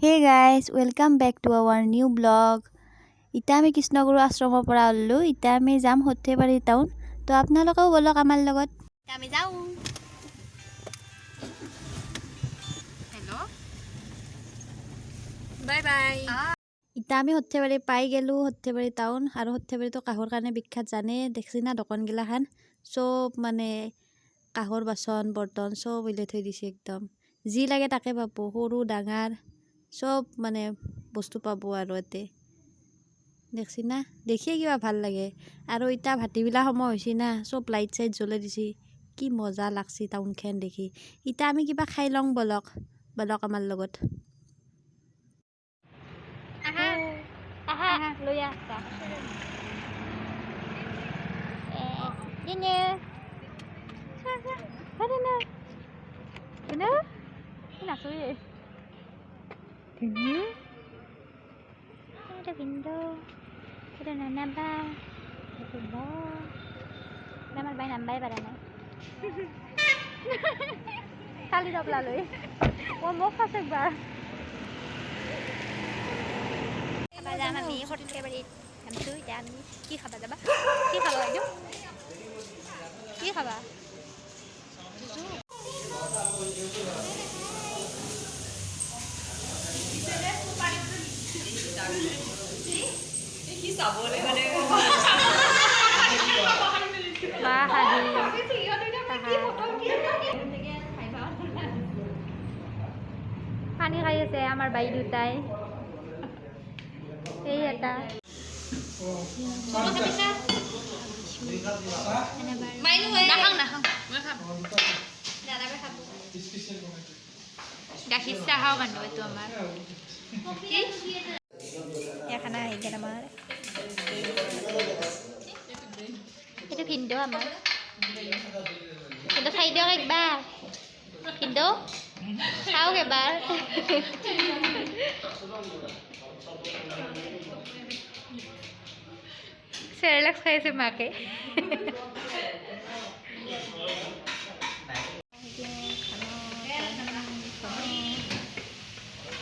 Hey guys, welcome back to our new vlog. এতিয়া আমি কৃষ্ণগুৰু আশ্ৰমৰ পৰা ওলালোঁ। এতিয়া আমি যাম সৰ্থেবাৰী টাউন। তো আপোনালোকেও ব'লক আমাৰ লগত। আমি যাওঁ। Hello', bye bye. এতিয়া আমি সৰ্থেবাৰী পাই গ'লোঁ, সৰ্থেবাৰী টাউন। আৰু সৰ্থেবাৰীটো কাঁহৰ কাৰণে বিখ্যাত, জানে। দেখছি না দোকানগিলাখান? চব মানে কাঁহৰ বাচন বৰ্তন চব উলিয়াই থৈ দিছে একদম। যি লাগে তাকে পাব, সৰু ডাঙৰ চব মানে বস্তু পাব। আৰু ইয়াতে দেখছি না, দেখিয়ে কিবা ভাল লাগে। আৰু এতিয়া ভাটিবেলা সময় হৈছে না, চব লাইট চাইট জ্বলাই দিছে। কি মজা লাগছে টাউনখন দেখি। এতিয়া আমি কিবা খাই লওঁ ব'লক, ব'লক আমাৰ লগত। আহা আহা, লৈ আহ। দিনে দিনে নাচোৱে। এইটো ভিনদেউ, এইটো নানাবা, এইটো বা। আমাৰ বাই নামবাই পাৰা নাই খালি তবলা লৈ। অ' মোক ফাৰ্ষ্ট একবাৰ খাবা যাম আমি সৰ্থেবাৰীত নামছো। এতিয়া আমি কি খাবা যাবা? কি খাবা বাইদেউ? কি খাবা? বা হাঁহি পানী খাই আছে আমাৰ বাই দুটাই। এই এটা নাখাওঁ নাখাওঁ, গাখীৰ চাহ খাওঁ মানুহ। এইটো আমাৰ কি এখানা আহি গ'ল আমাৰ। এইটো ভিনদেউ আমাৰ। ভিনদেউ, চাই দিয়ক একবাৰ। ভিনদেউ, চাওক এবাৰ। চেৰেলেক্স খাই আছে মাকে।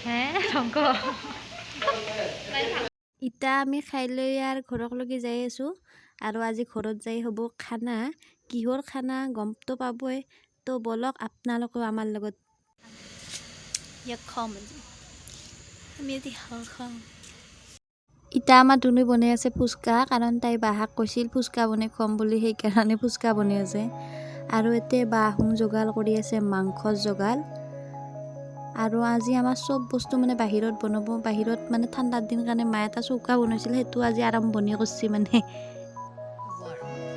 হে ধ্বংস। ইতা আমি খাই লৈ আৰু ঘৰকলৈকে যাই আছোঁ। আৰু আজি ঘৰত যাই হ'ব খানা। কিহৰ খানা গমটো পাবই। তো ব'লক আপোনালোকেও আমাৰ লগত। ইয়াক খাম আজি আমি, আজি হাঁহ খাম। ইতা আমাৰ দুনুই বনাই আছে ফুচকা, কাৰণ তাই বাহাক কৈছিল ফুচকা বনাই খুৱাম বুলি, সেইকাৰণে ফুচকা বনাই আছে। আৰু ইয়াতে বাহুং যোগাৰ কৰি আছে, মাংসৰ যোগাৰ। আৰু আজি আমাৰ চব বস্তু মানে বাহিৰত বনাব। বাহিৰত মানে ঠাণ্ডাৰ দিন কাৰণে মায়ে এটা চৌকা বনাইছিল, সেইটো আজি আৰম্ভণি কৰিছে মানে।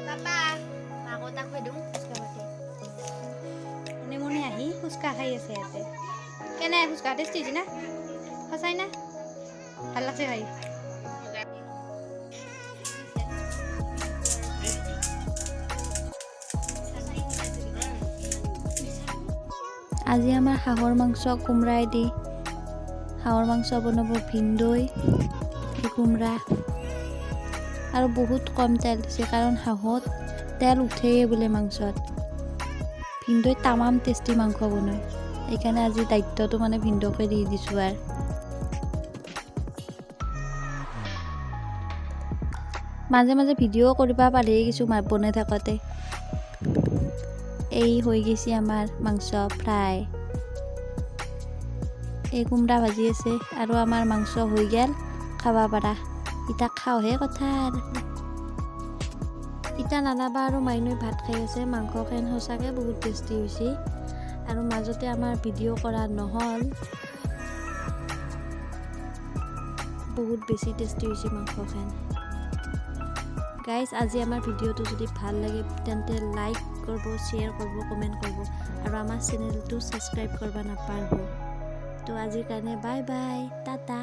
পাপা, মাকো তাক খুৱাই দিওঁ ফুচকা পাতি। মনে মনে আহি ফুচকা খাই আছে ইয়াতে। কেনে ফুচকা? টেষ্টি হৈছে না? সঁচাই না? ভাল লাগছে খাই? আজি আমাৰ হাঁহৰ মাংস কোমোৰাই দি হাঁহৰ মাংস বনাব ভিনদৈ। এই কোমোৰা আৰু বহুত কম তেল দিছে, কাৰণ হাঁহত তেল উঠেই বোলে মাংসত। ভিনদৈ তামাম টেষ্টি মাংস বনায়, সেইকাৰণে আজি দায়িত্বটো মানে ভিনদৌকে দি দিছোঁ। আৰু মাজে মাজে ভিডিঅ' কৰিব পাৰি কিছু বনাই থাকোঁতে। এই হৈ গৈছে আমাৰ মাংস ফ্ৰাই। এই কোমোৰা ভাজি আছে আৰু আমাৰ মাংস হৈ গ'ল খাব পাৰা। ইতা খাওঁহে কথা। আৰু ইতা নানাবা আৰু মাইনুই ভাত খাই আছে। মাংসখন সঁচাকৈ বহুত টেষ্টি হৈছে। আৰু মাজতে আমাৰ ভিডিঅ' কৰা নহ'ল। বহুত বেছি টেষ্টি হৈছে মাংসখন। গাইজ, আজি আমাৰ ভিডিঅ'টো যদি ভাল লাগে, তেন্তে লাইক কৰিব, শ্বেয়াৰ কৰিব, কমেণ্ট কৰিব আৰু আমাৰ চেনেলটো ছাবস্ক্ৰাইব কৰিব নাপাহৰিব। তো আজিৰ কাৰণে বাই বাই, টাটা।